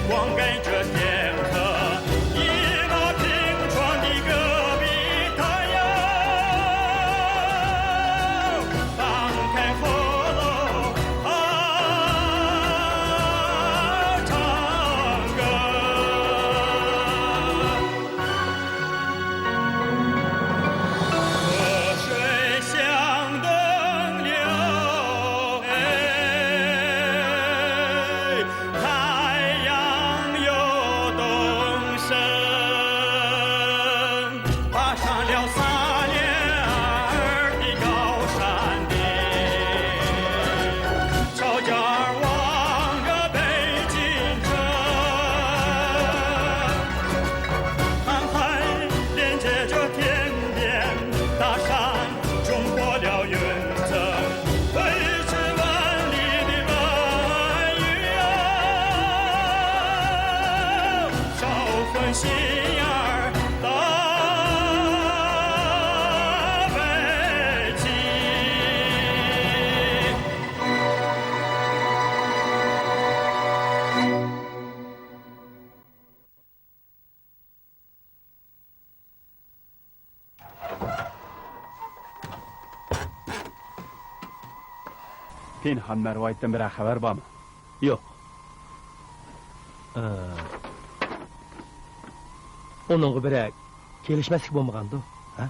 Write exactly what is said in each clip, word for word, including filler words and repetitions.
光跟着天河，一马平川的戈壁滩哟，放开火炉啊，唱歌。 河水向东流，哎，太阳又东升，爬上了撒脸儿的高山顶，翘脚儿望着北京城。 航海连接着天边大山，冲破了云层，飞出万里的蓝雨啊，捎粉信仰儿到北京。 پىنھان مەرۋايىتتىن بىرەر خەۋەر بارمۇ؟ يوق. ئە، ئۇنىڭغا بىرەر كېلىشمەسلىك بولمىغاندۇ؟ ھە؟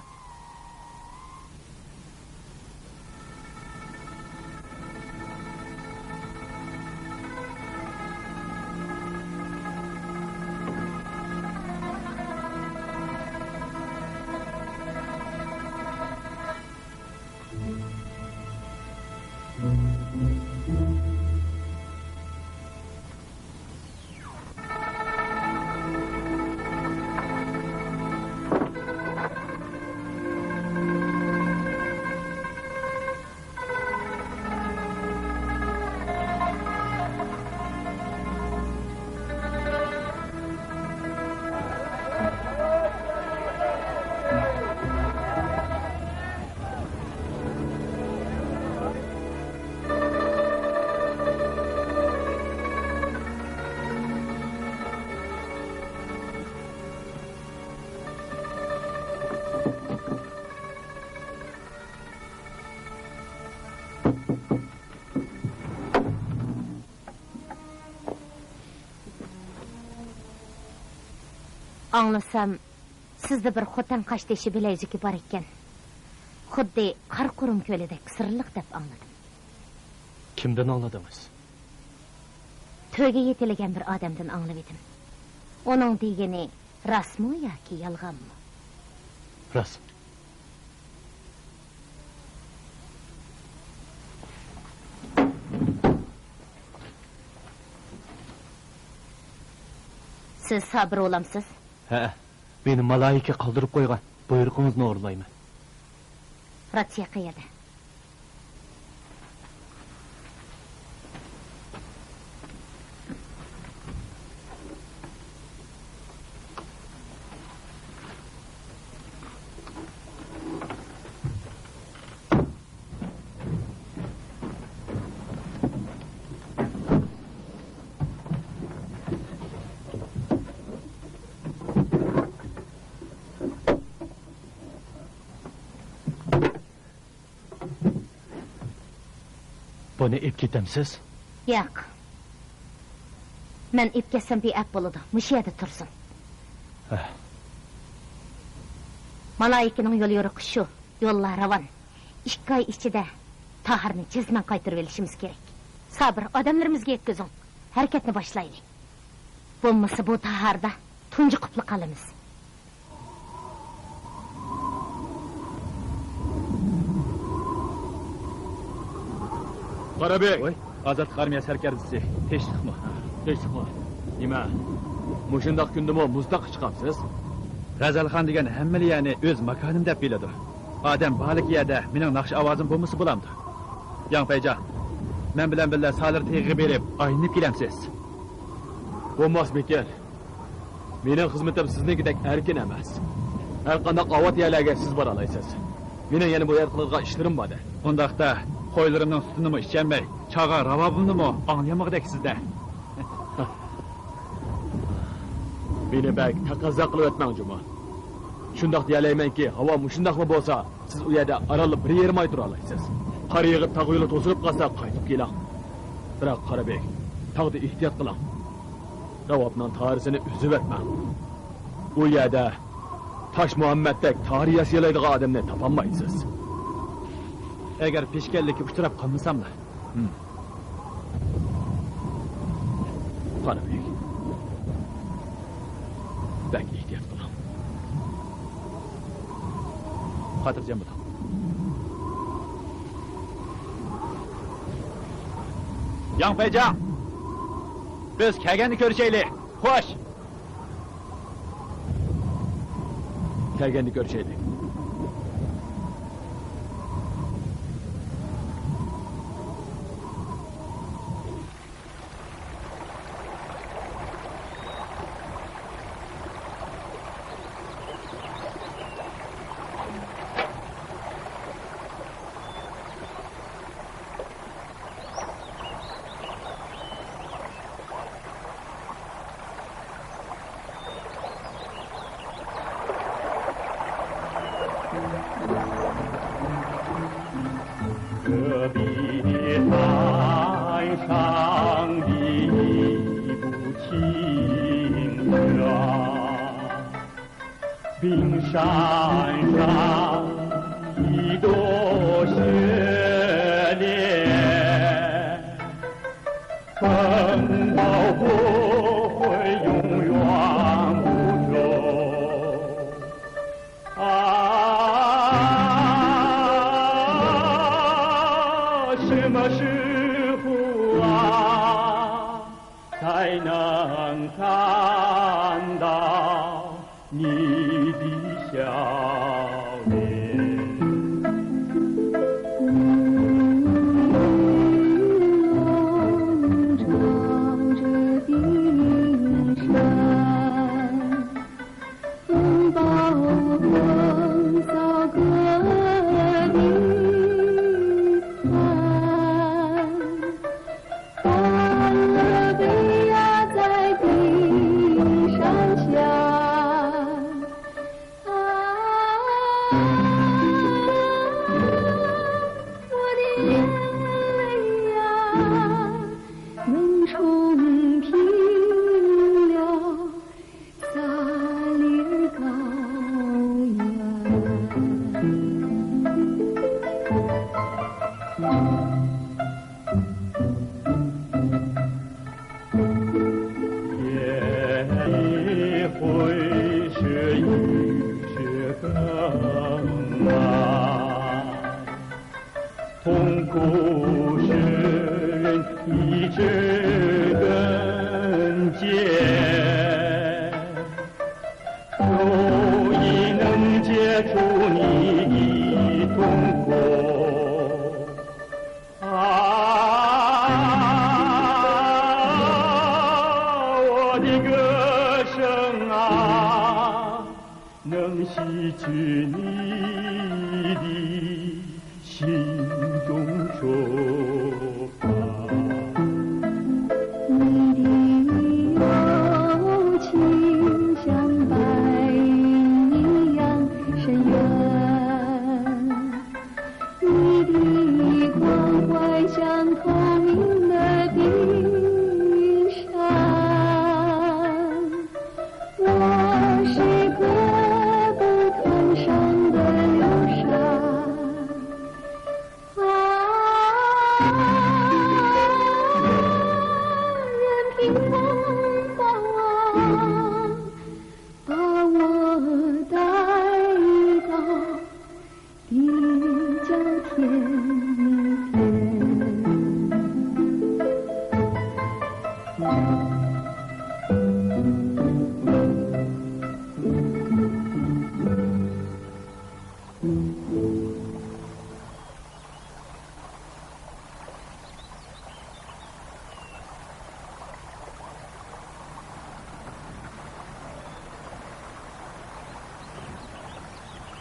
ئاڭلىسام، سىزدە بىر خوتەن قاشتېشى بىلەيزۈكى بار ئىكەن. خۇددى قاراقۇرۇم كۆلىدەك سىرلىق دەپ ئاڭلىدىم. كىمدىن ئاڭلىدىڭىز؟ تۆگە يېتىلىگەن بىر ئادەمدىن ئاڭلىۋىدىم. ئۇنىڭ دېگىنى راستمۇ ياكى يالغانمۇ؟ راست. سىز سابىر ئۇلامسىز؟ ھەئە، مېنى مالايىكە قالدۇرۇپ قويغان. بۇيرۇقىڭىزنى ئورۇنلايمەن. راتسىيە قەيەردە؟ بۇنى ئېلىپ كېتەمسىز؟ ياق. مەن ئېلىپ كەتسەم بىئەپ بولىدۇ. مۇشۇ يەردە تۇرسۇن. ھە. مالايىكىنىڭ يول يورۇقى شۇ. يوللار راۋان. ئىككى ئاي ئىچىدە تاھارنى جەزمەن قايتۇرۇۋېلىشىمىز كېرەك. سابىر، ئادەملىرىمىزگە يەتكۈزۈڭ. ھەرىكەتنى باشلايلى. بولمىسا بۇ تاھاردا تۇنجۇقۇپلا قالىمىز. قارابېگ! ۋاي. ئازادلىق ئارمىيە سەركەردىسى. تىنچلىقمۇ؟ تىنچلىقمۇ؟ نېمە، مۇشۇنداق كۈندىمۇ مۇزتاغقا چىقامسىز؟ غەزەلخان دېگەن ھەممىلا يەرنى ئۆز ماكانىم دەپ بىلىدۇ. ئادەم بارلىكى يەردە مېنىڭ ناخشا ئاۋازىم بولمىسا بولامدۇ؟ ياڭپەيجان، مەن بىلەن بىللە سالىر تېغىغا بېرىپ ئايلىنىپ كېلەمسىز؟ بولماس، بېكىر. مېنىڭ خىزمىتىم سىزنىڭكىدەك ئەركىن ئەمەس. ھەرقانداق ئاۋات يەرلەرگە سىز بارالايسىز. مېنىڭ يەنە بۇ يەردە قىلىدىغان ئىشلىرىم بار-دە. ئۇنداقتا، خويلىرىمنىڭ سۈتىنىمۇ ئىچەلمەي، چاغان راۋابىمنىمۇ ئاڭلىيالمىغۇدەكسىز-دە. مېنى بەك تەقەززا قىلىۋەتمەڭ جۇمۇ. شۇنداق دېيەلەيمەنكى، ھاۋا مۇشۇنداقلا بولسا، سىز ئۇ يەردە ئارانلا بىر يېرىم ئاي تۇرالايسىز. قار يېغىپ، تاغ يولى توسۇلۇپ قالسا، قايتىپ كېلىڭ. بىراق، قارابېك، تاغدا ئېھتىيات قىلىڭ. راۋابنىڭ تارىسىنى ئۈزۈۋەتمەڭ. ئۇ يەردە تاش مۇھەممەتتەك تارى ياسىيالايدىغان ئادەمنى تاپالمايسىز. ئەگەر پېشكەللىككە ئۇچراپ قالمىساملا. ھىم. قارابېك. بەك ئېھتىيات قىلىڭ. خاتىرجەم بولۇڭ. ياڭ پەيجاڭ! بىز كەلگەندە كۆرۈشەيلى. خوش! كەلگەندە كۆرۈشەيلى.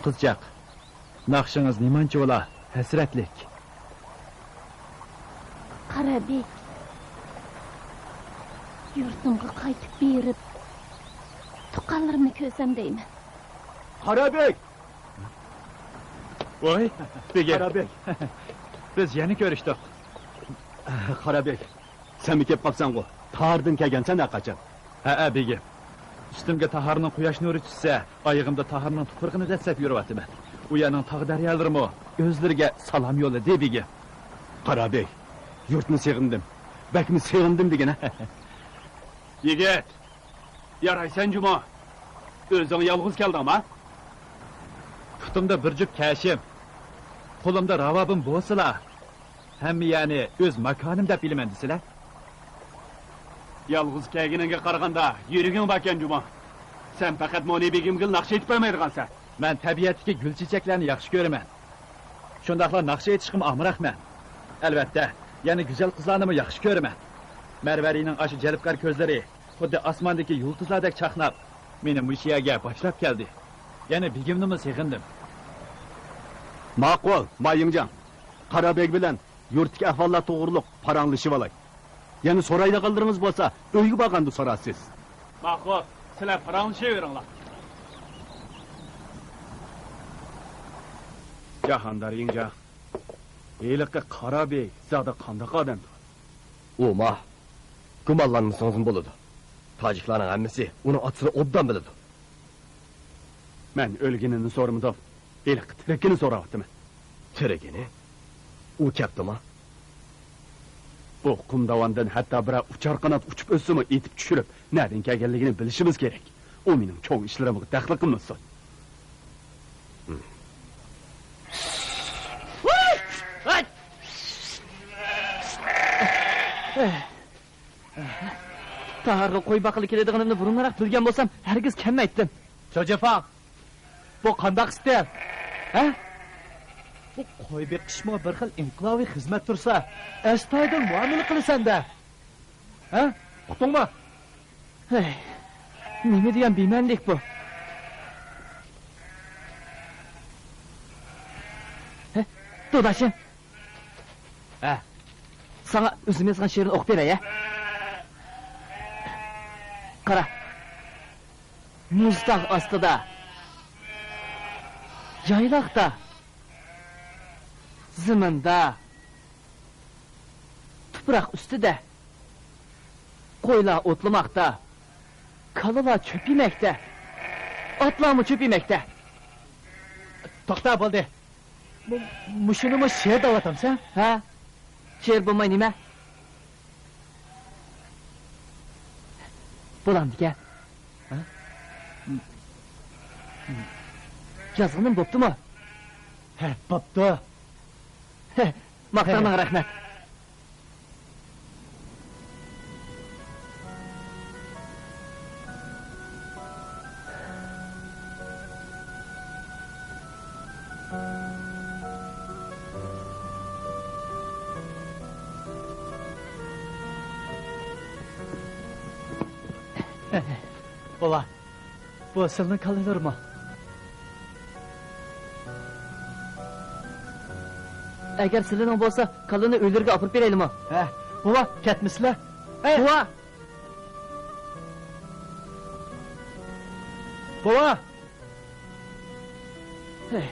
قىزچاق، ناخشىڭىز نېمانچە ئۇلا ھەسرەتلىك. قارابېك، يۇرتۇمغا قايتىپ بېرىپ، تۇغقانلىرىمنى كۆرسەم دەيمەن. قارابېگ! ۋاي، بېگىم. قارابېگ. بىز يەنە كۆرۈشتۇق. قارابېگ، سەنمۇ كېلىپ قاپسەنغۇ؟ تاھاردىن كەلگەنسەن ھەرقاچان. ھەئە، بېگىم. ئۈستۈمگە تاھارنىڭ قۇياش نۇرى چۈشسە، ئايىغىمدا تاھارنىڭ تۇپرىقىنى دەسسەپ يۈرۈۋاتىمەن. ئۇ يەرنىڭ تاغ-دەريالىرىمۇ ئۆزلىرىگە سالام يوللىدى، بېگىم. قارابېگ، يۇرتنى سېغىندىم. بەكمۇ سېغىندىم دېگىنە. يىگىت، يارايسەن جۇمۇ. ئۆزۈڭ يالغۇز كەلدىڭما؟ پۇتۇمدا بىر جۈپ كەشىم، قولۇمدا راۋابىم بولسىلا، ھەممە يەرنى ئۆز ماكانىم دەپ بىلىمەن دېسىلە. يالغۇز كەلگىنىڭگە قارىغاندا يۈرىكىڭ باركەن جۇمۇ. سەن پەقەت مونى بېگىمگىلا ناخشا ئېيتىپ بەرمەيدىغانسەن. مەن تەبىئەتتىكى گۈل-چېچەكلەرنى ياخشى كۆرىمەن. شۇنداقلا ناخشا ئېيتىشقىمۇ ئامراقمەن. ئەلۋەتتە، يەنە گۈزەل قىزلارنىمۇ ياخشى كۆرىمەن. مەرۋەرىنىڭ ئاشۇ جەلپكار كۆزلىرى خۇددى ئاسماندىكى يۇلتۇزلاردەك چاقناپ، مېنى مۇشۇ يەرگە باشلاپ كەلدى. يەنە بېگىمنىمۇ سېغىندىم. ماقۇل، مايىڭجاڭ. قارا بەگ بىلەن يۇرتتىكى ئەھۋاللار توغرۇلۇق پاراڭلىشىۋالاي. يەنە سورايدىغانلىرىڭىز بولسا، ئۆيگە بارغاندا سورارسىز. ماقۇل، سىلەر پاراڭلىشىۋېرىڭلار. جاھاندار يىڭجاڭ، ھېلىقى قارا بەگ زادى قانداق ئادەمدۇ؟ ئۇ ما، گۇمانلانمىسىڭىزمۇ بولىدۇ. تاجىكلارنىڭ ھەممىسى ئۇنىڭ ئاتىسىنى ئوبدان بىلىدۇ. مەن ئۆلگىنىنى سورىمىدىم، ھېلىقى تىرىكىنى سوراۋاتىمەن. تىرىكىنى؟ ئۇ كەپتۇما؟ بۇ قۇم داۋاندىن ھەتتا بىرەر ئۇچار قانات ئۇچۇپ ئۆتسىمۇ، ئېتىپ چۈشۈرۈپ، نەدىن كەلگەنلىكىنى بىلىشىمىز كېرەك. ئۇ مېنىڭ چوڭ ئىشلىرىمغا دەخلى قىلمىسۇن. تاھارغا قوي باققىلى كېلىدىغىنىمنى بۇرۇنراق بىلگەن بولسام، ھەرگىز كەلمەيتتىم. شوجىفاڭ، بۇ قانداق ئىستىل؟ ھە؟ بۇ قوي بېقىشمۇ بىر خىل ئىنقىلابىي خىزمەت تۇرسا، ئەستايىدىل مۇئامىلە قىلىسەن-دە. ھە؟ ئۇقتۇڭمۇ؟ ھەي، نېمە دېگەن بىمەنىلىك بۇ؟ ھە؟ داداشىم. ھە. ساڭا ئۆزۈم يازغان شېئىرنى ئوقۇپ بېرەي، ھە؟ قارا. مۇزتاغ ئاستىدا، يايلاقتا، زېمىندا، تۇپراق ئۈستىدە قويلار ئوتلىماقتا، كالىلار چۆپ يېمەكتە، ئاتلارمۇ چۆپ يېمەكتە. توختا، بولدى. مۇ-، مۇشۇنىمۇ شېئىر دەۋاتامسەن؟ ھە؟ شېئىر بولماي نېمە؟ بولامدىكەن؟ ھە؟ يازغىنىم بوپتۇمۇ؟ ھە، بوپتۇ. ماختاڭلار، رەھمەت. بوۋا، بۇ سىلىنىڭ كالىلىرىمۇ؟ ئەگەر سىلىنىڭ بولسا، كالىنى ئۆيلىرىگە ئاپىرىپ بېرەيلىمۇ؟ ھە، بوۋا، كەتمىسىلە. ھەي! بوۋا! بوۋا! ھەي!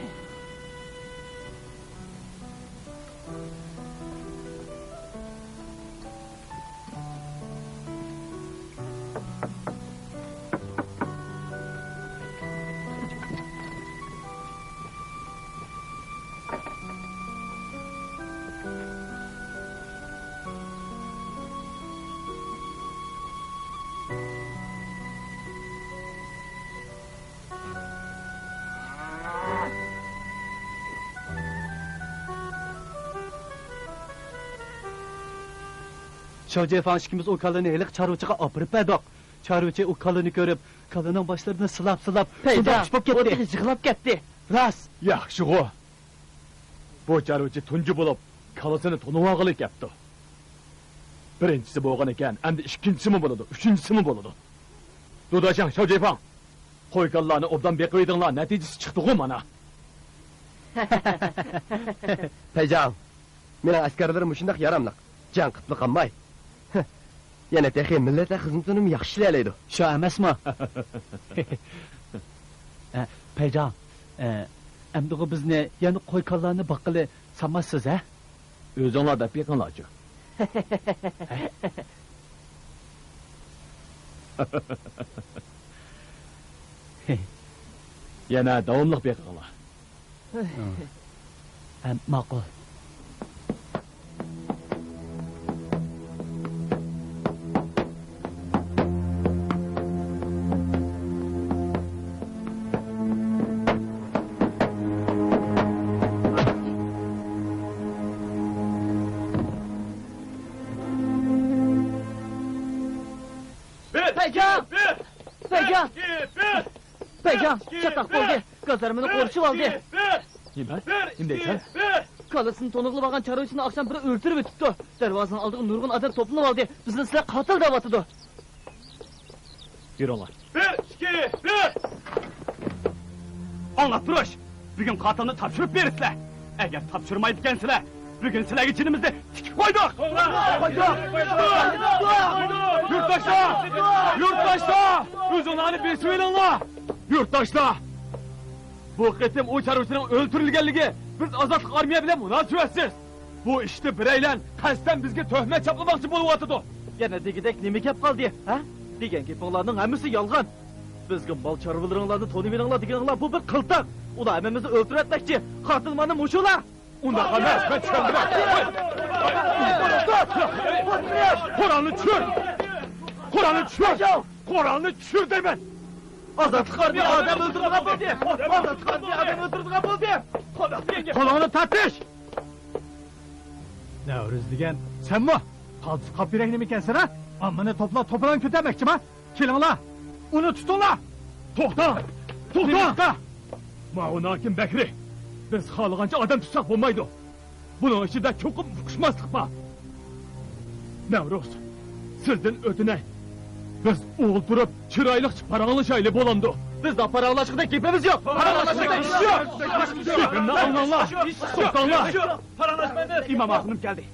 شاۋجيەنفاڭ ئىككىمىز ئۇ كالىنى ھېلىقى چارۋىچىغا ئاپىرىپ بەردۇق. چارۋىچى ئۇ كالىنى كۆرۈپ، كالىنىڭ باشلىرىنى سىلاپ-سىلاپ، شۇنداق پەيجان، ئىش بوپ كەتتى. ئۇ تېخى يىغلاپ كەتتى. راست! ياخشىغۇ. بۇ چارۋىچى تۇنجى بولۇپ، كالىسىنى تونۇۋالغىلى كەپتۇ. بىرىنچىسى بولغان ئىكەن، ئەمدى ئىككىنچىسىمۇ بولىدۇ، ئۈچىنچىسىمۇ بولىدۇ. دۇداشاڭ، شاۋجيەنفاڭ، قوي-كالىلارنى ئوبدان بېقىۋېتىڭلار، نەتىجىسى چىقتىغۇ مانا. پەيجان، مېنىڭ ئەسكەرلىرىم مۇشۇنداق ياراملىق، جەڭ قىپلا قالماي. يەنە تېخى مىللەتلەر خىزمىتىنىمۇ ياخشى ئىشلىيەلەيدۇ. شۇ ئەمەسمۇ؟ ئە، پەيجان، ئە، ئەمدىغۇ بىزنى يەنە قوي-كالىلارنى باققىلى سالماسسىز، ھە؟ ئۆزۈڭلار دەپ بېقىڭلارچۇ. يەنە داۋاملىق بېقىڭلار. ھە، ماقۇل. بەيجان! بەيجان! بەيجان! چاتاق بولدى! گازارمىنى قورشىۋالدى! نېمە؟ نېمە دەيسەن؟ كاللىسىنى تونۇغلىۋالغان چارۋىچىنى ئاخشام بىرى ئۆلتۈرۈۋېتىپتۇ. دەرۋازىنىڭ ئالدىغا نۇرغۇن ئادەم توپلىنىۋالدى. بىزنى سىلەر قاتىل دەۋاتىدۇ. يۈرۈڭلار. بىر، ئىككى، بىر! ئاڭلاپ تۇرۇش! بۈگۈن قاتىلنى تاپشۇرۇپ بېرىسىلەر. ئەگەر تاپشۇرمايدىكەنسىلەر، بۈگۈن سىلەرگە جېنىمىزنى تىكىپ قويدۇق! يۇرتداشلار! يۇرتداشلار! ئۆزۈڭلارنى بېسىۋېلىڭلار! يۇرتداشلار! بۇ قېتىم ئۇ چارۋىچىنىڭ ئۆلتۈرۈلگەنلىكى بىز ئازادلىق ئارمىيە بىلەن مۇناسىۋەتسىز. بۇ ئىشتا بىرەيلەن قەستەن بىزگە تۆھمەت چاپلىماقچى بولۇۋاتىدۇ. يەنە دېگۈدەك نېمە گەپ قالدى، ھە؟ دېگەن گېپىڭلارنىڭ ھەممىسى يالغان. بىزگە مال چارۋىلىرىڭلارنى تونۇۋېلىڭلار دېگىنىڭلار بۇ بىر قىلتاق. ئۇلار ھەممىمىزنى ئۆلتۈرۈۋەتمەكچى. قاتىل مانا مۇشۇلار. ئۇنداق ئەمەس، مەن چۈشەندۈرەي. قورالنى چۈشۈر! قورالنى چۈشۈر! قورالنى چۈشۈر دەيمەن! ئازادلىق ئارمىيە ئادەم ئۆلتۈرىدىغان بولدى! ئازادلىق ئارمىيە ئادەم ئۆلتۈرىدىغان بولدى! قولۇڭنى تارتىش! نەۋرىز دېگەن سەنمۇ؟ قالتىس قاپيۈرەك نېمىكەنسەن ھە؟ ئاممىنى توپلاپ توپىلاڭ كۆتەرمەكچىما؟ كېلىڭلار! ئۇنى تۇتۇڭلار! توختاڭ! توختاڭ! نېمىشقا؟ ماۋۇ ناھاكىم بەكرى! بىز خالىغانچە ئادەم تۇتساق بولمايدۇ. بۇنىڭ ئىچىدە چوقۇم ئۇقۇشماسلىق بار. نەۋرۇز، سىزدىن ئۆتۈنەي. بىز ئولتۇرۇپ چىرايلىقچە پاراڭلىشايلى بولامدۇ؟ بىز پاراڭلاشقۇدەك گېپىمىز يوق. پاراڭلاشقۇدەك ئىش يوق. گېپىمنى ئاڭلاڭلار. توختاڭلار. ئىمام ئاخۇنۇم كەلدى.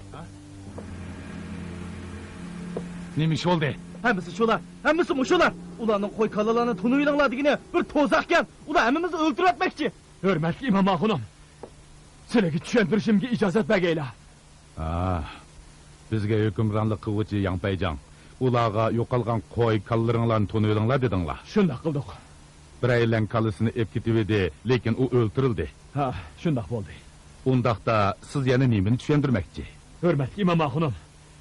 نېمە ئىش بولدى؟ ھەممىسى شۇلار. ھەممىسى مۇشۇلار. ئۇلارنىڭ قوي كالىلارنى تونۇۋېلىڭلار دېگىنى بىر تۇزاقكەن. ئۇلار ھەممىمىزنى ئۆلتۈرۈۋەتمەكچى. ھۆرمەتلىك ئىمام ئاخۇنۇم، سىلەرگە چۈشەندۈرۈشۈمگە ئىجازەت بەرگەيلا. ھا، بىزگە ھۆكۈمرانلىق قىلغۇچى ياڭپەيجاڭ، ئۇلارغا يوقالغان قوي كالىلىرىڭلارنى تونۇۋېلىڭلار دېدىڭلار. شۇنداق قىلدۇق. بىرەيلەن كالىسىنى ئېلىپ كېتىۋىدى، لېكىن ئۇ ئۆلتۈرۈلدى. ھا، شۇنداق بولدى. ئۇنداقتا سىز يەنە نېمىنى چۈشەندۈرمەكچى؟ ھۆرمەتلىك ئىمام ئاخۇنۇم،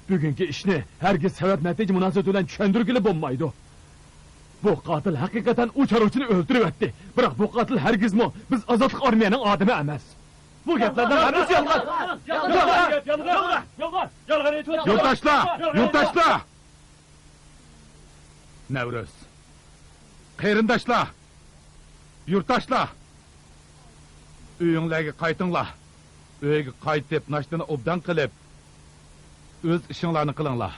بۈگۈنكى ئىشنى ھەرگىز سەۋەب نەتىجە مۇناسىۋىتى بىلەن چۈشەندۈرگىلى بولمايدۇ. بۇ قاتىل ھەقىقەتەن ئۇ چارۋىچىنى ئۆلتۈرۈۋەتتى. بىراق بۇ قاتىل ھەرگىزمۇ بىز ئازادلىق ئارمىيەنىڭ ئادىمى ئەمەس. بۇ گەپلەرنىڭ ھەممىسى يالغان. يالغان! يالغان! يالغان! يالغان! يالغان! يالغان! يالغان! يولداشلار! يولداشلار! نەۋرۇز، قېرىنداشلار، يۇرتداشلار، ئۆيۈڭلارغا قايتىڭلار. ئۆيگە قايتىپ، ناشتىنى ئوبدان قىلىپ، ئۆز ئىشىڭلارنى قىلىڭلار.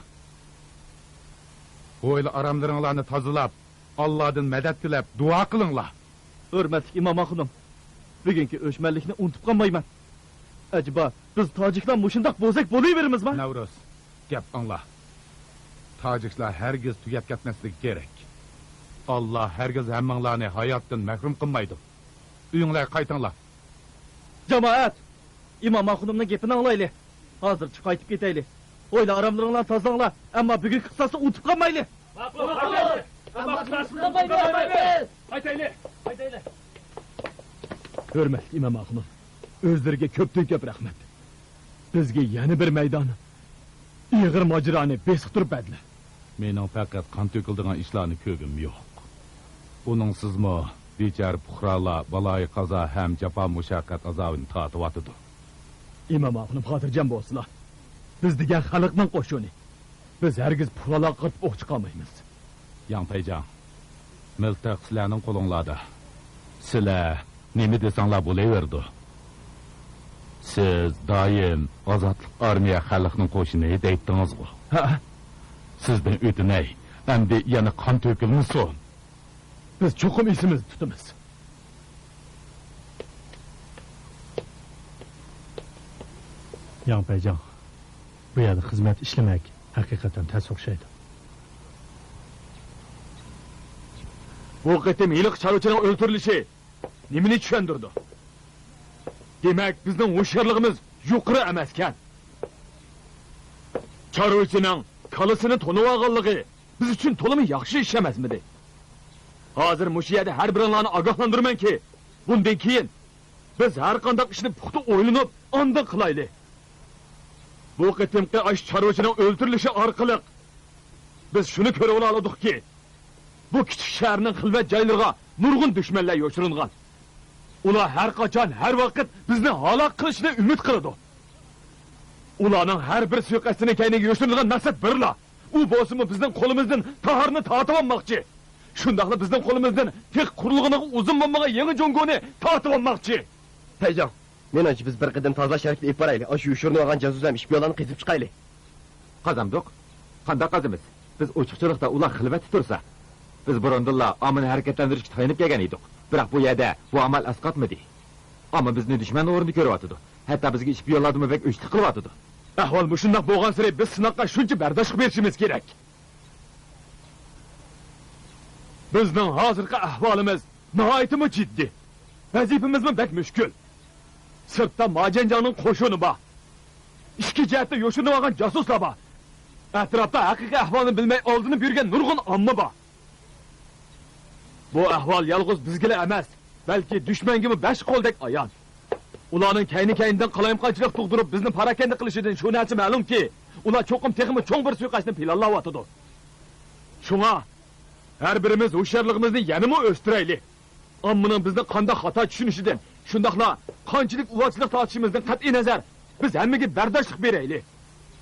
ھويلا-ئاراملىرىڭلارنى تازىلاپ، ئاللادىن مەدەت تىلەپ، دۇئا قىلىڭلار. ھۆرمەتلىك ئىمام ئاخۇنۇم، بۈگۈنكى ئۆچمەنلىكنى ئۇنتۇپ قالمايمەن. ئەجەبا، بىز تاجىكلار مۇشۇنداق بوزەك بولۇۋېرىمىزما؟ نەۋرۇز، گەپ ئاڭلا. تاجىكلار ھەرگىز تۈگەپ كەتمەسلىكى كېرەك. ئاللا ھەرگىز ھەممىڭلارنى ھاياتتىن مەھرۇم قىلمايدۇ. ئۆيۈڭلارغا قايتىڭلار. جامائەت! ئىمام ئاخۇنۇمنىڭ گېپىنى ئاڭلايلى. ھازىرچە قايتىپ كېتەيلى. ھويلا-ئاراملىرىڭلارنى تازىلاڭلار، ئەمما بۈگۈنكى قىساسنى ئۇنتۇپ قالمايلى. ماقۇل. ئەمما قىساسنى ئۇنتۇپ قالمايمىز. قايتايلى. قايتايلى. ھۆرمەتلىك ئىمام ئاخۇنۇم، ئۆزلىرىگە كۆپتىن كۆپ رەھمەت. بىزگە يەنە بىر مەيدان ئېغىر ماجىرانى بېسىقتۇرۇپ بەردىلەر. مېنىڭ پەقەت قان تۆكۈلىدىغان ئىشلارنى كۆرگۈم يوق. ئۇنىڭسىزمۇ بىچارە پۇقرالار بالايىقازا ھەم جاپا-مۇشەققەت ئازابىنى تارتىۋاتىدۇ. ئىمام ئاخۇنۇم خاتىرجەم بولسىلا، بىز دېگەن خەلقنىڭ قوشۇنى. بىز ھەرگىز پۇقرالارغا قارىتىپ ئوق چىقارمايمىز. ياڭپەيجاڭ، مىلتىق سىلەرنىڭ قولۇڭلاردا. سىلەر نېمە دېسەڭلار بولۇۋېرىدۇ. سىز دائىم ئازادلىق ئارمىيە خەلقنىڭ قوشۇنى دەيتتىڭىزغۇ. ھە. سىزدىن ئۆتۈنەي، ئەمدى يەنە قان تۆكۈلمىسۇن. بىز چوقۇم ئېسىمىزدە تۇتىمىز. ياڭپەيجاڭ، بۇ يەردە خىزمەت ئىشلىمەك ھەقىقەتەن تەس ئوخشايدۇ. بۇ قېتىم ھېلىقى چارۋىچىنىڭ ئۆلتۈرۈلۈشى نېمىنى چۈشەندۈرىدۇ؟ دېمەك، بىزنىڭ ھوشيارلىقىمىز يۇقىرى ئەمەسكەن. چارۋىچىنىڭ كاللىسىنى تونۇۋالغانلىقى بىز ئۈچۈن تولىمۇ ياخشى ئىش ئەمەسمىدى؟ ھازىر مۇشۇ يەردە ھەر بىرىڭلارنى ئاگاھلاندۇرىمەنكى، بۇندىن كېيىن بىز ھەر قانداق ئىشنى پۇختا ئويلىنىپ، ئاندىن قىلايلى. بۇ قېتىمقى ئاشۇ چارۋىچىنىڭ ئۆلتۈرۈلۈشى ئارقىلىق بىز شۇنى كۆرۈۋالالىدۇقكى، بۇ كىچىك شەھەرنىڭ خىلۋەت جايلىرىغا نۇرغۇن دۈشمەنلەر يوشۇرۇنغان. ئۇلار ھەر قاچان، ھەر ۋاقىت بىزنى ھالاك قىلىشنى ئۈمىد قىلىدۇ. ئۇلارنىڭ ھەر بىر سۇيىقەستىنىڭ كەينىگە يوشۇرۇنغان مەقسەت بىرلا. ئۇ بولسىمۇ بىزنىڭ قولىمىزدىن تاھارنى تارتىۋالماقچى. شۇنداقلا بىزنىڭ قولىمىزدىن تېخى قۇرۇلغىنىغا ئۇزۇن بولمىغان يېڭى جۇڭگونى تارتىۋالماقچى. تەيجاڭ، مېنىڭچە بىز بىر قېتىم تازىلاش ھەرىكىتى ئېلىپ بارايلى. ئاشۇ يوشۇرۇنۇۋالغان جاسۇس ھەم ئىشپىيونلارنى قېزىپ چىقايلى. قازامدۇق؟ قانداق قازىمىز؟ بىز ئوچۇقچىلىقتا ئۇلار خىلۋەتتە تۇرسا. بىز بۇرۇندىنلا ئاممىنى ھەرىكەتلەندۈرۈشكە تايىنىپ كەلگەن ئىدۇق. بىراق بۇ يەردە بۇ ئامال ئەسقاتمىدى. ئامما بىزنى دۈشمەن ئورنىدا كۆرۈۋاتىدۇ. ھەتتا بىزگە ئىشپىيونلاردىنمۇ بەك ئۆچلۈك قىلىۋاتىدۇ. ئەھۋال مۇشۇنداق بولغانسېرى بىز سىناققا شۇنچە بەرداشلىق بېرىشىمىز كېرەك. بىزنىڭ ھازىرقى ئەھۋالىمىز ناھايىتىمۇ جىددىي. ۋەزىپىمىزمۇ بەك مۈشكۈل. سىرتتا ماجەنجاڭنىڭ قوشۇنى بار. ئىچكى جەھەتتە يوشۇرۇنۇۋالغان جاسۇسلار بار. ئەتراپتا ھەقىقىي ئەھۋالنى بىلمەي ئالدىنىپ يۈرگەن نۇرغۇن ئامما بار. بۇ ئەھۋال يالغۇز بىزگىلا ئەمەس، بەلكى دۈشمەنگىمۇ بەش قولدەك ئايان. ئۇلارنىڭ كەينى-كەينىدىن قالايمىقانچىلىق تۇغدۇرۇپ، بىزنى پاراكەندە قىلىشىدىن شۇ نەرسە مەلۇمكى، ئۇلار چوقۇم تېخىمۇ چوڭ بىر سۇيىقەستنى پىلانلاۋاتىدۇ. شۇڭا، ھەر بىرىمىز ھوشيارلىقىمىزنى يەنىمۇ ئۆستۈرەيلى. ئاممىنىڭ بىزنى قانداق خاتا چۈشىنىشىدىن، شۇنداقلا قانچىلىك ئۇۋالچىلىق تارتىشىمىزدىن قەتئىينەزەر، بىز ھەممىگە بەرداشلىق بېرەيلى.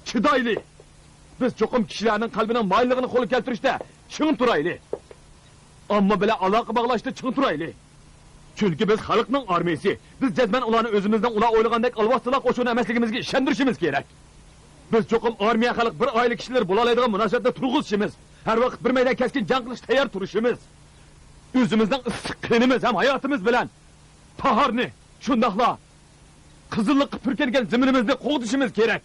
چىدايلى. بىز چوقۇم كىشىلەرنىڭ قەلبىنىڭ مايىللىقىنى قولغا كەلتۈرۈشتە چىڭ تۇرايلى. ئامما بىلەن ئالاقە باغلاشتا چىڭ تۇرايلى. چۈنكى بىز خەلقنىڭ ئارمىيىسى. بىز جەزمەن ئۇلارنى ئۆزىمىزنىڭ ئۇلار ئويلىغاندەك ئالۋاستىلاق قوشۇن ئەمەسلىكىمىزگە ئىشەندۈرۈشىمىز كېرەك. بىز چوقۇم ئارمىيە خەلق بىر ئائىلە كىشىلىرى بولالايدىغان مۇناسىۋەتنى تۇرغۇزۇشىمىز، ھەر ۋاقىت بىر مەيدان كەسكىن جەڭ قىلىشقا تەييار تۇرۇشىمىز، ئۆزىمىزنىڭ ئىسسىق قېنىمىز ھەم ھاياتىمىز بىلەن تاھارنى، شۇنداقلا قىزىللىققا پۈركەنگەن زېمىنىمىزنى قوغدىشىمىز كېرەك.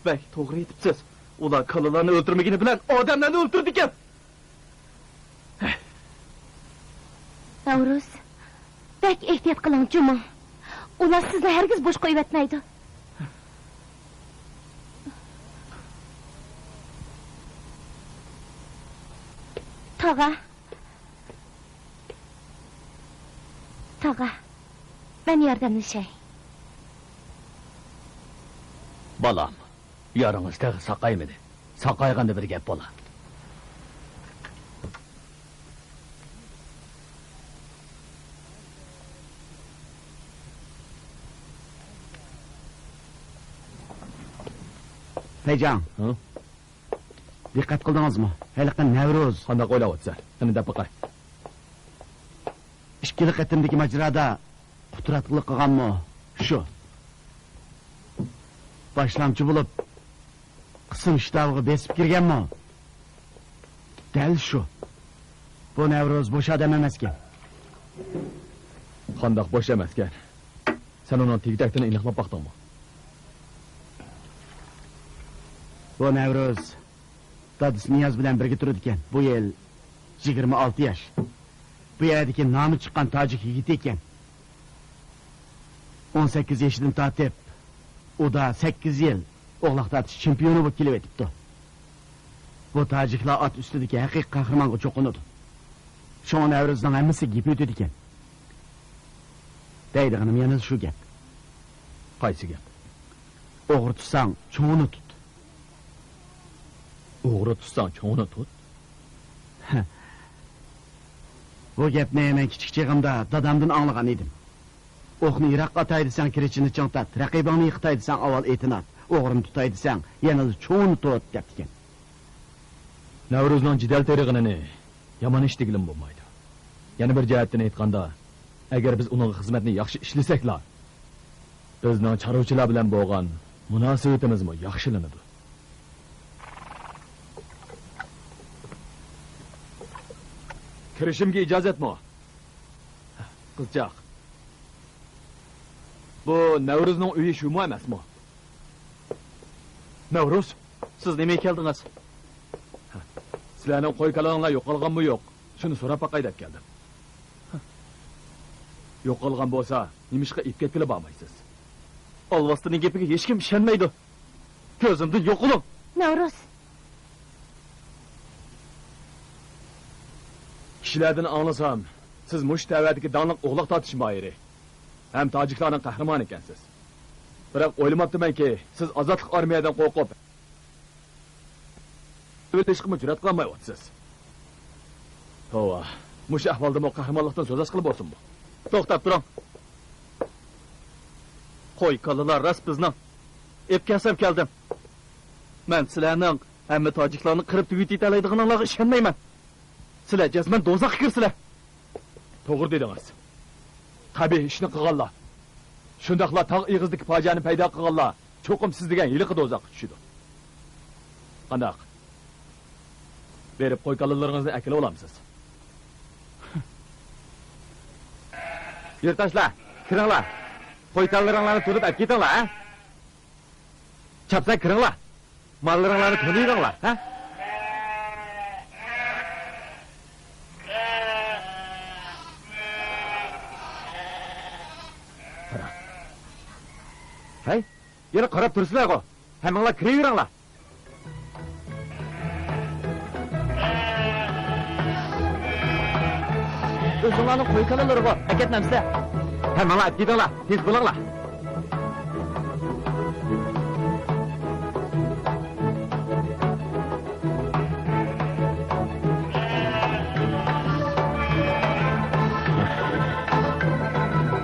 بەك توغرا ئېيتىپسىز. ئۇلار كالىلارنى ئۆلتۈرمىگىنى بىلەن ئادەملەرنى ئۆلتۈرىدىكەن. نەۋرۇز، بەك ئېھتىيات قىلىڭ، جۇمۇ. ئۇلار سىزنى ھەرگىز بوش قويۇۋەتمەيدۇ. تاغا. تاغا، مەن ياردەملىشەي. بالام، يارىڭىز تېخى ساقايمىدى. ساقايغاندا بىر گەپ بولا. پەيجاڭ. ھە؟ دىققەت قىلدىڭىزمۇ؟ ھېلىقى نەۋرۇز. قانداق ئويلاۋاتىسەن؟ قېنى دەپ باقاي. ئىككىلا قېتىمدىكى ماجىرادا قۇتراتقۇلۇق قىلغانمۇ؟ شۇ. باشلامچى بولۇپ، قىسىم شتابىغا بېسىپ كىرگەنمۇ؟ دەل شۇ. بۇ نەۋرۇز بوش ئادەم ئەمەسكەن. قانداق بوش ئەمەسكەن؟ سەن ئۇنىڭ تېگى-تەكتىنى ئېنىقلاپ باقتىڭمۇ؟ بۇ نەۋرۇز دادىسى نىياز بىلەن بىرگە تۇرىدىكەن. بۇ يىل يىگىرمە ئالتە ياش. بۇ يەردىكى نامى چىققان تاجىك يىگىتى ئىكەن. ئون سەككىز يېشىدىن تارتىپ ئۇدا سەككىز يىل ئوغلاق تارتىش چېمپىيونى بولۇپ كېلىۋېتىپتۇ. بۇ تاجىكلار ئات ئۈستىدىكى ھەقىقىي قەھرىمانغا چوقۇنىدۇ. شۇڭا نەۋرۇزنىڭ ھەممىسى گېپى ئۆتىدىكەن. دەيدىغىنىم يەنىلا شۇ گەپ. قايسى گەپ؟ ئوغرى تۇتساڭ، چوڭىنى تۇت. ئوغرى تۇتساڭ، چوڭىنى تۇت؟ بۇ گەپنى مەن كىچىك چېغىمدا دادامدىن ئاڭلىغان ئىدىم. ئوقنى يىراققا ئاتاي دېسەڭ، كىرىچىنى چىڭ تارت، رەقىبىڭنى يىقىتاي دېسەڭ، ئاۋۋال ئېتىنى ئات، ئوغرىنى تۇتاي دېسەڭ، يەنىلا چوڭىنى تۇت، دەپتىكەن. نەۋرۇزنىڭ جېدەل تېرىغىنىنى يامان ئىش دېگىلىمۇ بولمايدۇ. يەنە بىر جەھەتتىن ئېيتقاندا، ئەگەر بىز ئۇنىڭغا خىزمەتنى ياخشى ئىشلىسەكلا، بىزنىڭ چارۋىچىلار بىلەن بولغان مۇناسىۋىتىمىزمۇ ياخشىلىنىدۇ. كىرىشىمگە ئىجازەتمۇ؟ قىزچاق، بۇ نەۋرۇزنىڭ ئۆيى شۇمۇ ئەمەسمۇ؟ نەۋرۇز، سىز نېمىگە كەلدىڭىز؟ سىلەرنىڭ قوي-كالاڭلار يوقالغانمۇ يوق؟ شۇنى سوراپ باقاي دەپ كەلدىم. يوقالغان بولسا، نېمىشقا ئېلىپ كەتكىلى بارمايسىز؟ ئالۋاستىنىڭ گېپىگە ھېچكىم ئىشەنمەيدۇ. كۆزۈمدىن يوقىلىڭ! نەۋرۇز! كىشىلەردىن ئاڭلىسام، سىز مۇشۇ تەۋەدىكى داڭلىق ئوغلاق تارتىش ماھىرى ھەم تاجىكلارنىڭ قەھرىمانى ئىكەنسىز. بىراق ئويلىماپتىمەنكى، سىز ئازادلىق ئارمىيەدىن قورقۇپ، ئۆلۈشكىمۇ جۈرئەت قىلالمايۋاتىسىز. توۋا، مۇشۇ ئەھۋالدىمۇ قەھرىمانلىقتىن سۆز ئاچقىلى بولسۇنمۇ؟ توختاپ تۇرۇڭ. قوي كالىلار راست بىزنىڭ. ئېلىپ كەلسەم كەلدىم. مەن سىلەرنىڭ ھەممە تاجىكلارنى قىرىپ تۈگىتىۋېتەلەيدىغىنىڭلارغا ئىشەنمەيمەن. سىلەر جەزمەن دوزاخقا كىرىسىلەر. توغرا دېدىڭىز. قەبىھ ئىشنى قىلغانلار، شۇنداقلا تاغ ئېغىزىدىكى پاجىئەنى پەيدا قىلغانلار چوقۇم سىز دېگەن ھېلىقى دوزاخقا چۈشىدۇ. قانداق؟ بېرىپ قوي كالىلىرىڭىزنى ئەكىلىۋالامسىز؟ يۇرتداشلار، كىرىڭلار. قوي كالىلىرىڭلارنى تۇتۇپ ئەپ كېتىڭلار، ھە؟ چاپسان كىرىڭلار. ماللىرىڭلارنى تونۇۋېلىڭلار، ھە؟ قارا. ھەي، يەنە قاراپ تۇرىسىلەرغۇ. ھەممىڭلار كىرىۋېرىڭلار. ئۆزۈڭلارنىڭ قوي كالىلىرىغۇ، ئەكەتمەمسىلەر؟ ھەممىڭلار ئەپ كېتىڭلار، تېز بولۇڭلار.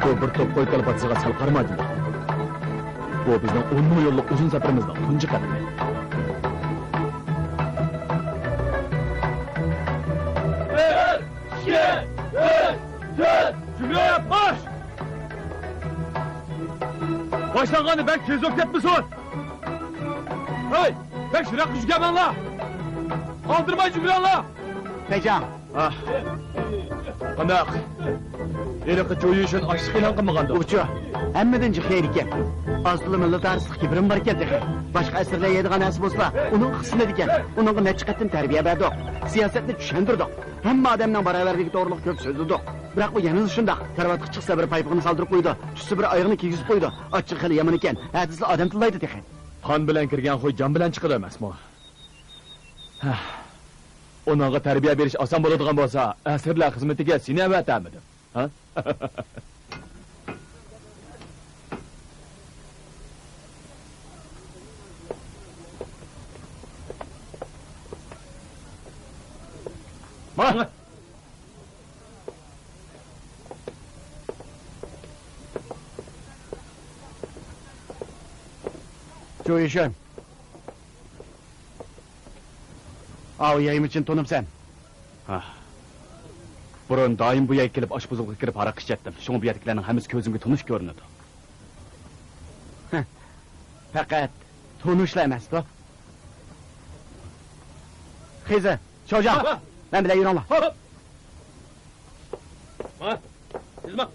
بۇ بىر توپ قوي كالا پاتىسىغا سەل قارىما، جۇمۇ. بۇ بىزنىڭ ئون مىڭ يوللۇق ئۇزۇن سەپىرىمىزنىڭ تۇنجى قەدىمى. بىر، ئىككى، ئۈچ، تۆت، جۈملە مارش! باشلانغاننى بەك تېز بولۇپ كەتمىسۇن! ھەي، بەك يىراققا يۈگۈرمەڭلار! ئالدىرىماي يۈگۈرۈڭلار! پەيجاڭ! ئاھ. قانداق؟ ھېلىقى جۇ يۈشۈن ئاچلىق ئېلان قىلمىغاندۇ؟ ئۇچۇ، ھەممىدىن جىق يەيدىكەن. ئاز تولا مىللەتئارىسلىق كىبىرىمۇ باركەن تېخى. باشقا ئەسىرلەر يەيدىغان نەرسە بولسا، ئۇنىڭغا قىسمىدىكەن. ئۇنىڭغا نەچچە قېتىم تەربىيە بەردۇق. سىياسەتنى چۈشەندۈردۇق. ھەممە ئادەمنىڭ باراۋەرلىكى توغرىلىق كۆپ سۆزلىدۇق. بىراق ئۇ يەنىلا شۇنداق. كارىۋاتقا چىقسا، بىر پايپىقىنى سالدۇرۇپ قويىدۇ، چۈشسە، بىر ئايىغىنى كىيگۈزۈپ قويىدۇ. ئاچچىقى خېلى يامان ئىكەن. ئەتىسىلا ئادەم تىللايدۇ تېخى. قان بىلەن كىرگەن خۇي جان بىلەن چىقىدۇ ئەمەسمۇ؟ ھە. ئۇنىڭغا تەربىيە بېرىش ئاسان بولىدىغان بولسا، ئەسىرلەر خىزمىتىگە سېنى ئەۋەتەمىدىم؟ ھە؟ ماڭ! جۇ يىشۈن. ئاۋۇ يەيمىچىنى تونۇمسەن؟ ھا. بۇرۇن دائىم بۇ يەرگە كېلىپ ئاشپۇزۇلغا كىرىپ ھاراق ئىچەتتىم. شۇڭا بۇ يەردىكىلەرنىڭ ھەممىسى كۆزۈمگە تونۇش كۆرۈنىدۇ. پەقەت تونۇشلا ئەمەستۇ. خىزى، شوجاڭ، ھا، ھا. مەن بىلەن يۈرۈڭلار. ھا، ھا. ماڭ، تېز ماڭ.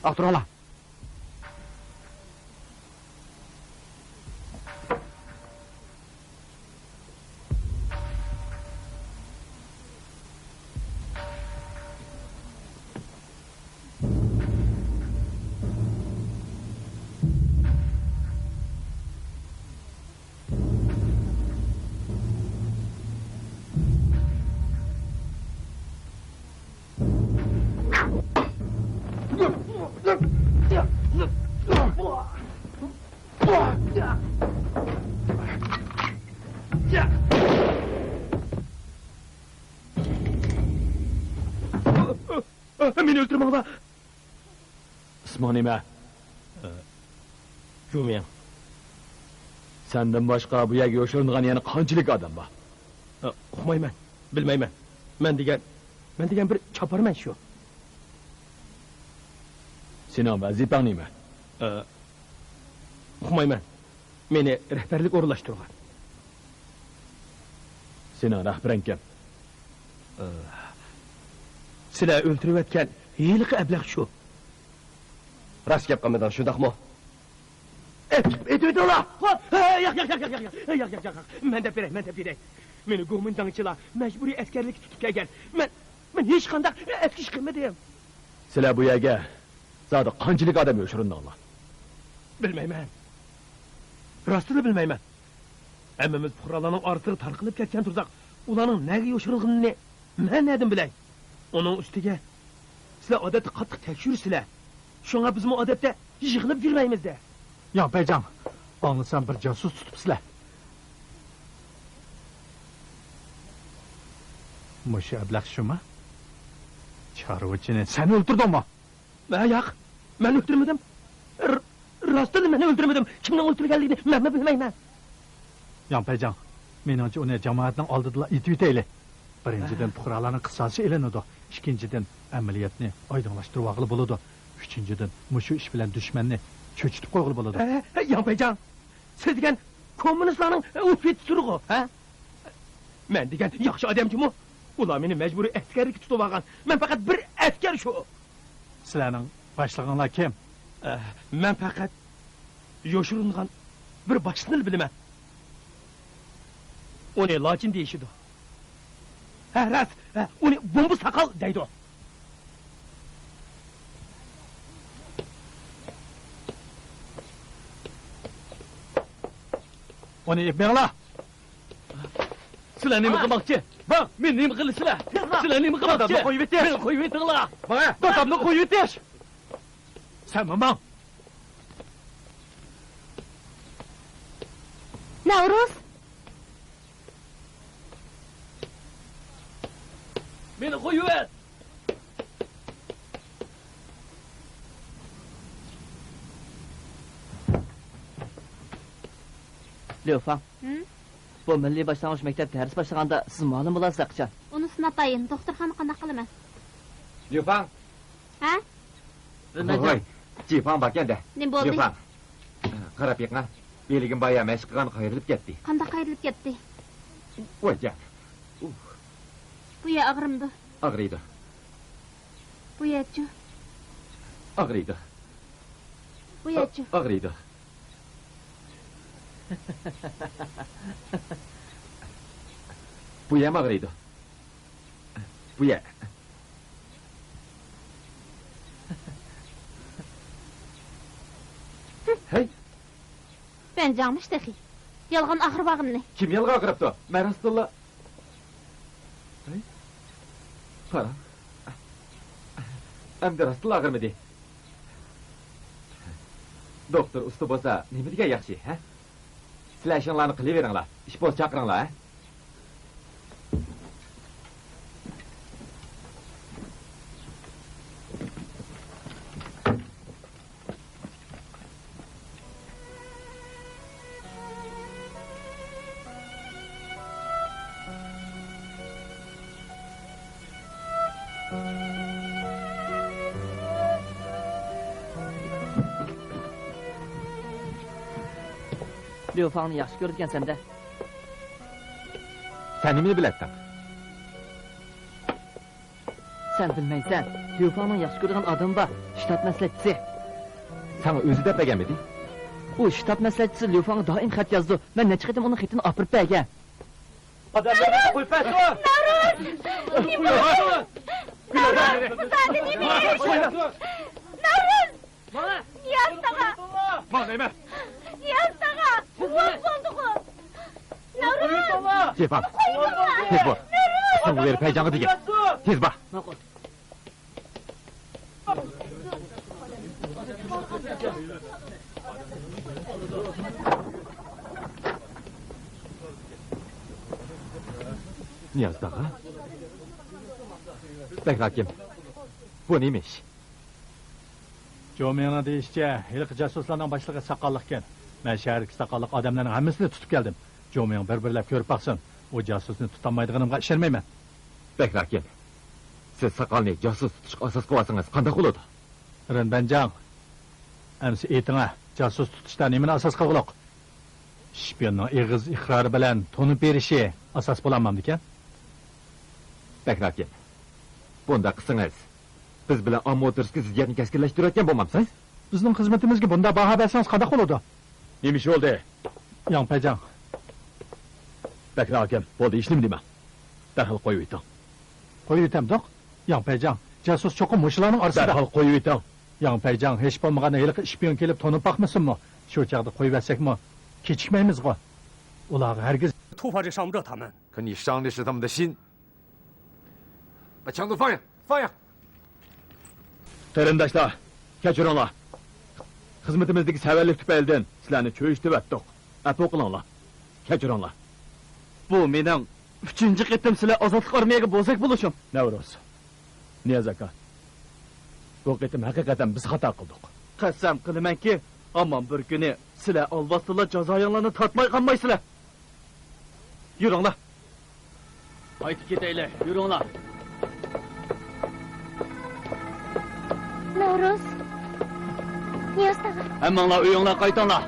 ئاختۇرۇڭلار. مېنى ئۆلتۈرمەڭلار! ئىسمىڭ نېمە؟ ئە، جۇمياڭ. سەندىن باشقا بۇ يەرگە يوشۇرۇنغان يەنە قانچىلىك ئادەم بار؟ ئە، ئۇقمايمەن، بىلمەيمەن. مەن دېگەن، مەن دېگەن بىر چاپارمەن شۇ. سېنىڭ ۋەزىپەڭ نېمە؟ ئە، ئۇقمايمەن. مېنى رەھبەرلىككە ئورۇنلاشتۇرغان. سېنىڭ رەھبىرىڭ كىم؟ ئە، سىلەر ئۆلتۈرۈۋەتكەن ھېلىقى ئەبلەخ شۇ. راست گەپ قىلمىدىڭ، شۇنداقمۇ؟ ئېتىپ، ئېتىۋېتىڭلار! خوپ! ھە، ياق، ياق، ياق. مەن دەپ بېرەي، مەن دەپ بېرەي. مېنى گومىنداڭچىلار مەجبۇرىي ئەسكەرلىككە تۇتۇپ كەلگەن. مەن، مەن ھېچقانداق ئەتكە ئىش قىلمىدىم. سىلەر بۇ يەرگە زادى قانچىلىك ئادەم يوشۇرۇندۇڭلار؟ بىلمەيمەن. راستىنلا بىلمەيمەن. ھەممىمىز پۇقرالارنىڭ ئارىسىغا تارقىلىپ كەتكەن تۇرساق، ئۇلارنىڭ نەگە يوشۇرۇنغىنىنى مەن نەدىن بىلەي؟ ئۇنىڭ ئۈستىگە، سىلەر ئادەتتە قاتتىق تەكشۈرىسىلەر. شۇڭا بىزمۇ ئادەتتە يىغىلىپ يۈرمەيمىز-دە. ياڭ پەيجاڭ، ئاڭلىسام بىر جاسۇس تۇتۇپسىلەر. مۇشۇ ئەبلەخ شۇمۇ؟ چارۋىچىنى سەن ئۆلتۈردۈڭمۇ؟ ھە، ياق، مەن ئۆلتۈرمىدىم. ر-، راستىنلا مەن ئۆلتۈرمىدىم. كىمنىڭ ئۆلتۈرگەنلىكىنى مەنمۇ بىلمەيمەن. ياڭ پەيجاڭ، مېنىڭچە ئۇنى جامائەتنىڭ ئالدىدىلا ئېتىۋېتەيلى. بىرىنچىدىن، پۇقرالارنىڭ قىساسى ئېلىنىدۇ. ئىككىنچىدىن، ئەمەلىيەتنى ئايدىڭلاشتۇرۇۋالغىلى بولىدۇ. ئۈچىنچىدىن، مۇشۇ ئىش بىلەن دۈشمەننى چۆچۈتۈپ قويغىلى بولىدۇ. ھە، ياڭ پەيجاڭ، سىز دېگەن كوممۇنىستلارنىڭ ئوفىتسېرىغۇ، ھە؟ مەن دېگەن ياخشى ئادەم جۇمۇ. ئۇلار مېنى مەجبۇرىي ئەسكەرلىككە تۇتۇۋالغان. مەن پەقەت بىر ئەسكەر شۇ. سىلەرنىڭ باشلىقىڭلار كىم؟ ئە، مەن پەقەت يوشۇرۇنغان بىر باشلىقنىلا بىلىمەن. ئۇنى لاچىن دېيىشىدۇ. ھە، راست، ھە، ئۇنى بومبا ساقال دەيدۇ. ئۇنى ئېلىپ مېڭىڭلار. سىلەر نېمە قىلماقچى؟ ماڭ! مېنى نېمە قىلىسىلەر؟ تېزلا! سىلەر نېمە قىلماقچى؟ دادامنى قويۇۋېتىش! مېنى قويۇۋېتىڭلار! ماڭە! دادامنى قويۇۋېتىش! سەنمۇ ماڭ! نەۋرۇز! مېنى قويۇۋەت! ليۇفاڭ. ھىم؟ بۇ مىللىي باشلانغۇچ مەكتەپتە دەرس باشلىغاندا سىز مۇئەللىم بولارسىز ھەرقاچان. ئۇنىسى ناتايىن، دوختۇرخانىنى قانداق قىلىمەن؟ ليۇفاڭ. ھە؟ ۋوي، جىفاڭ باركەن-دە. نېمە بولدى؟ جىفاڭ. قاراپ بېقىڭا. بېلگىم بايا مەشىق قىلغان قايرىلىپ كەتتى. قانداق قايرىلىپ كەتتى؟ ۋوي جان. ئۇھ. بۇ يەر ئاغرىمدۇ؟ ئاغرىيدۇ. بۇ يەرچۇ؟ ئاغرىيدۇ. بۇ يەرچۇ؟ ئاغرىيدۇ. بۇ يەرمۇ ئاغرىيدۇ. بۇ يەر. ھەي! بەنجاڭمىش تېخى. يالغان ئاغرىۋالغىنىنى. كىم يالغان ئاغرىپتۇ؟ مەن راستتىنلا. ھەي! قاراڭ. ئەمدى راستتىنلا ئاغرىمىدى. دوختۇر ئۇستا بولسا نېمە دېگەن ياخشى، ھە؟ سىلەر ئىشىڭلارنى قىلىۋېرىڭلار. ئىش بولسا چاقىرىڭلار، ھە؟ ليۇفاڭنى ياخشى كۆرىدىكەنسەن-دە. سەن نېمىنى بىلەتتىڭ؟ سەن بىلمەيسەن، ليۇفاڭنىڭ ياخشى كۆرىدىغان ئادىمى بار، شتاب مەسلىھەتچىسى. ساڭا ئۆزى دەپ بەرگەنمىدى؟ ئۇ شتاب مەسلىھەتچىسى ليۇفاڭغا دائىم خەت يازىدۇ. مەن نەچچە قېتىم ئۇنىڭ خېتىنى ئاپىرىپ بەرگەن. ئادەملەرنى قويۇپ بەرسۇن! نەۋرۇز! نېمە بولدى؟ نەۋرۇز! زادى نېمە ئىش؟ نەۋرۇز! ماڭا! نىياز تاغا! ماڭا ئەمەس! نىياز تاغا! بولدىغۇ! نەۋرۇز! جېپا! قويۇڭلار! تېز بول! نەۋرۇز! قىسىڭغا بېرىپ ھەيجانغا دېگىن! تېز بار! ماقۇل. نىياز تاغا! بەگ ھاكىم، بۇ نېمە ئىش؟ جومىڭنىڭ دېيىشىچە، ھېلىقى جاسۇسلارنىڭ باشلىقى ساقاللىقكەن. مەن شەھەردىكى ساقاللىق ئادەملەرنىڭ ھەممىسىنى تۇتۇپ كەلدىم. جومىڭ بىر-بىرلەپ كۆرۈپ باقسۇن. ئۇ جاسۇسنى تۇتالمايدىغىنىمغا ئىشەنمەيمەن. بەگ ھاكىم، سىز ساقالنى جاسۇس تۇتۇشقا ئاساس قىلىۋالسىڭىز قانداق بولىدۇ؟ رېن بەنجاڭ، ئەمسە ئېيتىڭە، جاسۇس تۇتۇشتا نېمىنى ئاساس قىلغۇلۇق؟ شپىيوننىڭ ئېغىز ئىقرارى بىلەن تونۇپ بېرىشى ئاساس بولالمامدىكەن؟ بەگ ھاكىم، بۇنداق قىلسىڭىز، بىز بىلەن ئامما ئوتتۇرىسىدىكى زىددىيەتنى كەسكىنلەشتۈرۈۋەتكەن بولمامسىز؟ بىزنىڭ خىزمىتىمىزگە بۇنداق باھا بەرسىڭىز قانداق بولىدۇ؟ نېمە ئىش بولدى؟ ياڭ پەيجاڭ. بەكرى ئاكام، بولدى، ھېچنېمە دېمەڭ. دەرھال قويۇۋېتىڭ. قويۇۋېتەمدۇق؟ ياڭ پەيجاڭ، جاسۇس چوقۇم مۇشۇلارنىڭ ئارىسىدا. دەرھال قويۇۋېتىڭ. ياڭ پەيجاڭ، ھېچ بولمىغاندا ھېلىقى ئىشپىيون كېلىپ تونۇپ باقمىسۇنمۇ؟ شۇ چاغدا قويۇۋەتسەكمۇ، كېچىكمەيمىزغۇ. ئۇلارغا ھەرگىز. 突发这伤不着他们。可你伤的是他们的心。把枪都放下，放下！ قېرىنداشلار، كەچۈرۈڭلار. خىزمىتىمىزدىكى سەۋەنلىك تۈپەيلىدىن سىلەرنى چۆچۈتۈۋەتتۇق. ئەپۇ قىلىڭلار. كەچۈرۈڭلار. بۇ مېنىڭ ئۈچىنچى قېتىم سىلەر ئازادلىق ئارمىيەگە بوزەك بولۇشۇم. نەۋرۇز. نىياز ئاكا. بۇ قېتىم ھەقىقەتەن بىز خاتا قىلدۇق. قەسەم قىلىمەنكى، ھامان بىر كۈنى سىلەر ئالۋاستىلا جازايىڭلارنى تارتماي قالمايسىلەر. يۈرۈڭلار. قايتىپ كېتەيلى، يۈرۈڭلار. نەۋرۇز. نىياز تاغا. ھەممىڭلار ئۆيۈڭلار قايتىڭلار.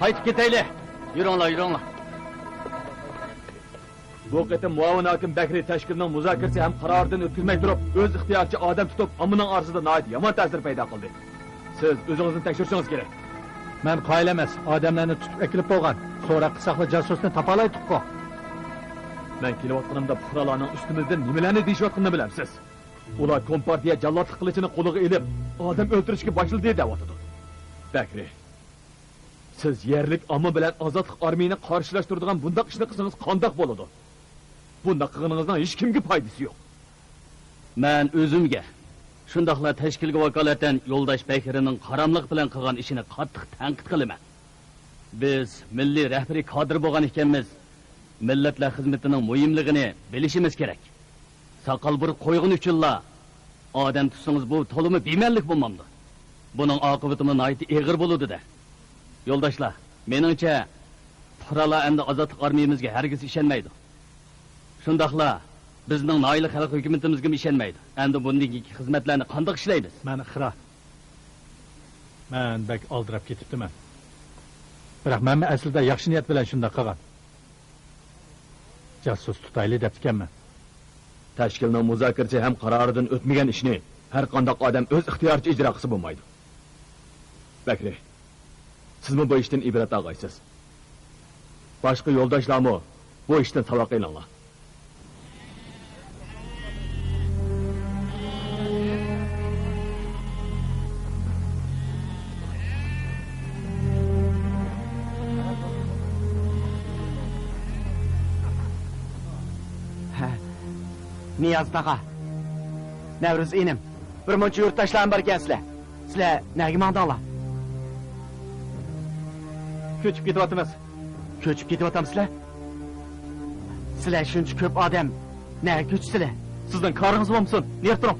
قايتىپ كېتەيلى. يۈرۈڭلار، يۈرۈڭلار. بۇ قېتىم مۇئاۋىن ھاكىم بەكرى تەشكىلنىڭ مۇزاكىرىسى ھەم قارارىدىن ئۆتكۈزمەي تۇرۇپ، ئۆز ئىختىيارىچە ئادەم تۇتۇپ، ئاممىنىڭ ئارىسىدا ناھايىتى يامان تەسىر پەيدا قىلدى. سىز ئۆزىڭىزنى تەكشۈرۈشىڭىز كېرەك. مەن قايىل ئەمەس، ئادەملەرنى تۇتۇپ ئەكېلىپ بولغان. سوراق قىلساقلا جاسۇسنى تاپالايتتۇققۇ. مەن كېلىۋاتقىنىمدا پۇقرالارنىڭ ئۈستىمىزدىن نېمىلەرنى دېيىشىۋاتقىنىنى بىلەمسىز؟ ئۇلار كومپارتىيە جاللاتلىق قىلىچىنى قولىغا ئېلىپ، ئادەم ئۆلتۈرۈشكە باشلىدى دەۋاتىدۇ. بەكرى، سىز يەرلىك ئامما بىلەن ئازادلىق ئارمىيىنى قارشىلاشتۇرىدىغان بۇنداق ئىشنى قىلسىڭىز قانداق بولىدۇ؟ بۇنداق قىلغىنىڭىزنىڭ ھېچكىمگە پايدىسى يوق. مەن ئۆزۈمگە، شۇنداقلا تەشكىلگە ۋاكالىتەن يولداش بەكرىنىڭ قاراملىق بىلەن قىلغان ئىشىنى قاتتىق تەنقىد قىلىمەن. بىز مىللىي رەھبىرىي كادىر بولغان ئىكەنمىز، مىللەتلەر خىزمىتىنىڭ مۇھىملىقىنى بىلىشىمىز كېرەك. ساقال بۇرۇپ قويغىنى ئۈچۈنلا ئادەم تۇتسىڭىز، بۇ تولىمۇ بىمەنلىك بولمامدۇ؟ بۇنىڭ ئاقىۋىتىمۇ ناھايىتى ئېغىر بولىدۇ-دە. يولداشلار، مېنىڭچە، پۇقرالار ئەمدى ئازادلىق ئارمىيىمىزگە ھەرگىز ئىشەنمەيدۇ. شۇنداقلا بىزنىڭ ناھىيەلىك خەلق ھۆكۈمىتىمىزگىمۇ ئىشەنمەيدۇ. ئەمدى بۇندىن كېيىنكى خىزمەتلەرنى قانداق ئىشلەيمىز؟ مەن ئىقرا. مەن بەك ئالدىراپ كېتىپتىمەن. بىراق مەنمۇ ئەسلىدە ياخشى نىيەت بىلەن شۇنداق قىلغان. جاسۇس تۇتايلى دەپتىكەنمەن. تەشكىلنىڭ مۇزاكىرىسى ھەم قارارىدىن ئۆتمىگەن ئىشنى ھەر قانداق ئادەم ئۆز ئىختىيارىچە ئىجرا قىلسا بولمايدۇ. بەكرى، سىزمۇ بۇ ئىشتىن ئىبرەت ئالغايسىز. باشقا يولداشلارمۇ بۇ ئىشتىن ساۋاق ئېلىڭلار. ھە، نىياز تاغا، نەۋرۇز ئىنىم، بىر مۇنچە يۇرتداشلارمۇ باركەن سىلەر. سىلەر نەگە ماڭدىڭلار؟ كۆچۈپ كېتىۋاتىمىز. كۆچۈپ كېتىۋاتامسىلەر؟ سىلەر شۇنچە كۆپ ئادەم نەگە كۆچىسىلەر؟ سىزنىڭ كارىڭىز بولمىسۇن، نېرى تۇرۇڭ.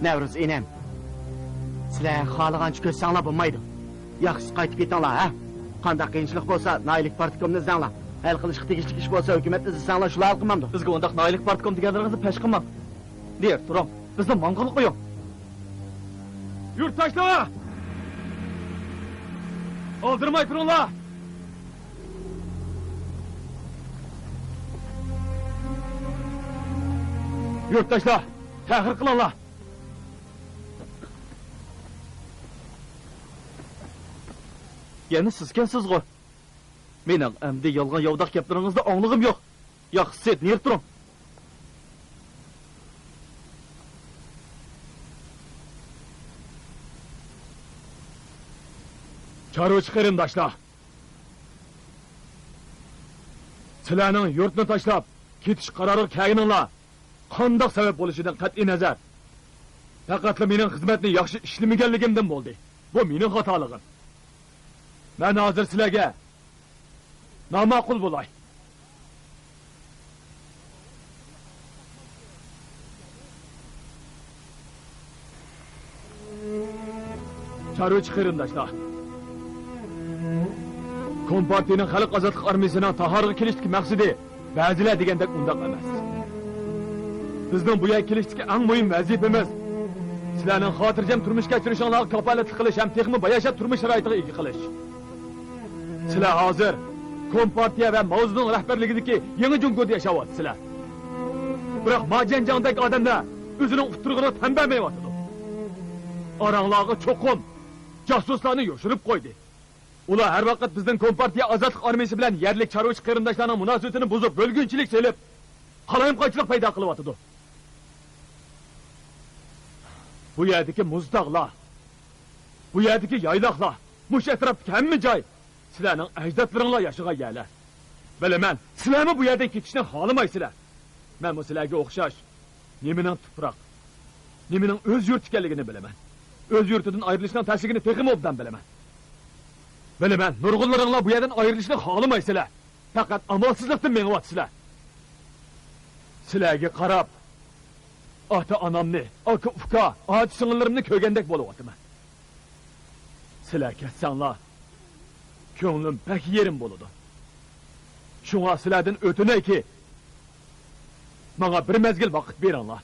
نەۋرۇز ئىنىم، سىلەر خالىغانچە كۆچسەڭلار بولمايدۇ. ياخشىسى قايتىپ كېتىڭلار، ھە؟ قانداق قىيىنچىلىق بولسا، ناھىيەلىك پارتكومنى ئىزدەڭلار. ھەل قىلىشقا تېگىشلىك ئىش بولسا، ھۆكۈمەتنى ئىزدىسەڭلار، شۇلار ھەل قىلمامدۇ؟ بىزگە ئۇنداق ناھىيەلىك پارتكوم دېگەنلىرىڭىزنى پەش قىلماڭ. نېرى تۇرۇڭ، بىزنى ماڭغىلى قويۇڭ. يۇرتداشلار! ئالدىرىماي تۇرۇڭلار! يۇرتداشلار، تەخىر قىلىڭلار! يەنە سىزكەنسىزغۇ؟ مېنىڭ ئەمدى يالغان ياۋىداق گەپلىرىڭىزنى ئاڭلىغۇم يوق. ياخشىسى، نېرى تۇرۇڭ. چارۋىچى قېرىنداشلار، سىلەرنىڭ يۇرتنى تاشلاپ كېتىش قارارىغا كەلگىنىڭلار قانداق سەۋەب بولۇشىدىن قەتئىينەزەر، پەقەتلا مېنىڭ خىزمەتنى ياخشى ئىشلىمىگەنلىكىمدىن بولدى. بۇ مېنىڭ خاتالىقىم. مەن ھازىر سىلەرگە ناماقۇل بولاي. چارۋىچى قېرىنداشلار، كومپارتىيىنىڭ خەلق ئازادلىق ئارمىيىسىنىڭ تاھارغا كېلىشتىكى مەقسىتى بەزىلەر دېگەندەك ئۇنداق ئەمەس. بىزنىڭ بۇ يەرگە كېلىشتىكى ئەڭ مۇھىم ۋەزىپىمىز سىلەرنىڭ خاتىرجەم تۇرمۇش كەچۈرۈشۈڭلارغا كاپالەتلىك قىلىش ھەم تېخىمۇ باياشات تۇرمۇش شارائىتىغا ئىگە قىلىش. سىلەر ھازىر كومپارتىيە ۋە ماۋزېدۇڭ رەھبەرلىكىدىكى يېڭى جۇڭگودا ياشاۋاتىسىلەر. بىراق ما جيەنجياڭدەك ئادەملەر ئۆزىنىڭ ئۇتتۇرىغا تەن بەرمەيۋاتىدۇ. ئاراڭلارغا چوقۇم جاسۇسلارنى يوشۇرۇپ قويدى. ئۇلار ھەر ۋاقىت بىزنىڭ كومپارتىيە ئازادلىق ئارمىيىسى بىلەن يەرلىك چارۋىچى قېرىنداشلارنىڭ مۇناسىۋىتىنى بۇزۇپ، بۆلگۈنچىلىك سېلىپ، قالايمىقانچىلىق پەيدا قىلىۋاتىدۇ. بۇ يەردىكى مۇزتاغلار، بۇ يەردىكى يايلاقلار، مۇشۇ ئەتراپتىكى ھەممە جاي سىلەرنىڭ ئەجدادلىرىڭلار ياشىغان يەرلەر. بىلىمەن، سىلەرمۇ بۇ يەردىن كېتىشنى خالىمايسىلەر. مەنمۇ سىلەرگە ئوخشاش نېمىنىڭ تۇپراق، نېمىنىڭ ئۆز يۇرت ئىكەنلىكىنى بىلىمەن. ئۆز يۇرتىدىن ئايرىلىشنىڭ تەسلىكىنى تېخىمۇ ئوبدان بىلىمەن. بىلىمەن، نۇرغۇنلىرىڭلار بۇ يەردىن ئايرىلىشنى خالىمايسىلەر. پەقەت ئامالسىزلىقتىن مېڭىۋاتىسىلەر. سىلەرگە قاراپ، ئاتا-ئانامنى، ئاكا-ئۇكا، ئاچا-سىڭىللىرىمنى كۆرگەندەك بولۇۋاتىمەن. سىلەر كەتسەڭلار، كۆڭلۈم بەك يېرىم بولىدۇ. شۇڭا سىلەردىن ئۆتۈنەيكى، ماڭا بىر مەزگىل ۋاقىت بېرىڭلار.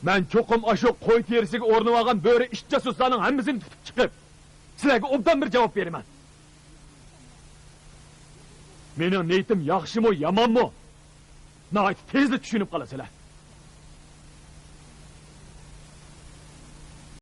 مەن چوقۇم ئاشۇ قوي تېرىسىگە ئورىنىۋالغان بۆرە ئىت جاسۇسلارنىڭ ھەممىسىنى تۇتۇپ چىقىپ، سىلەرگە ئوبدان بىر جاۋاب بېرىمەن. مېنىڭ نىيىتىم ياخشىمۇ، يامانمۇ، ناھايىتى تېزلا چۈشىنىپ قالىسىلەر.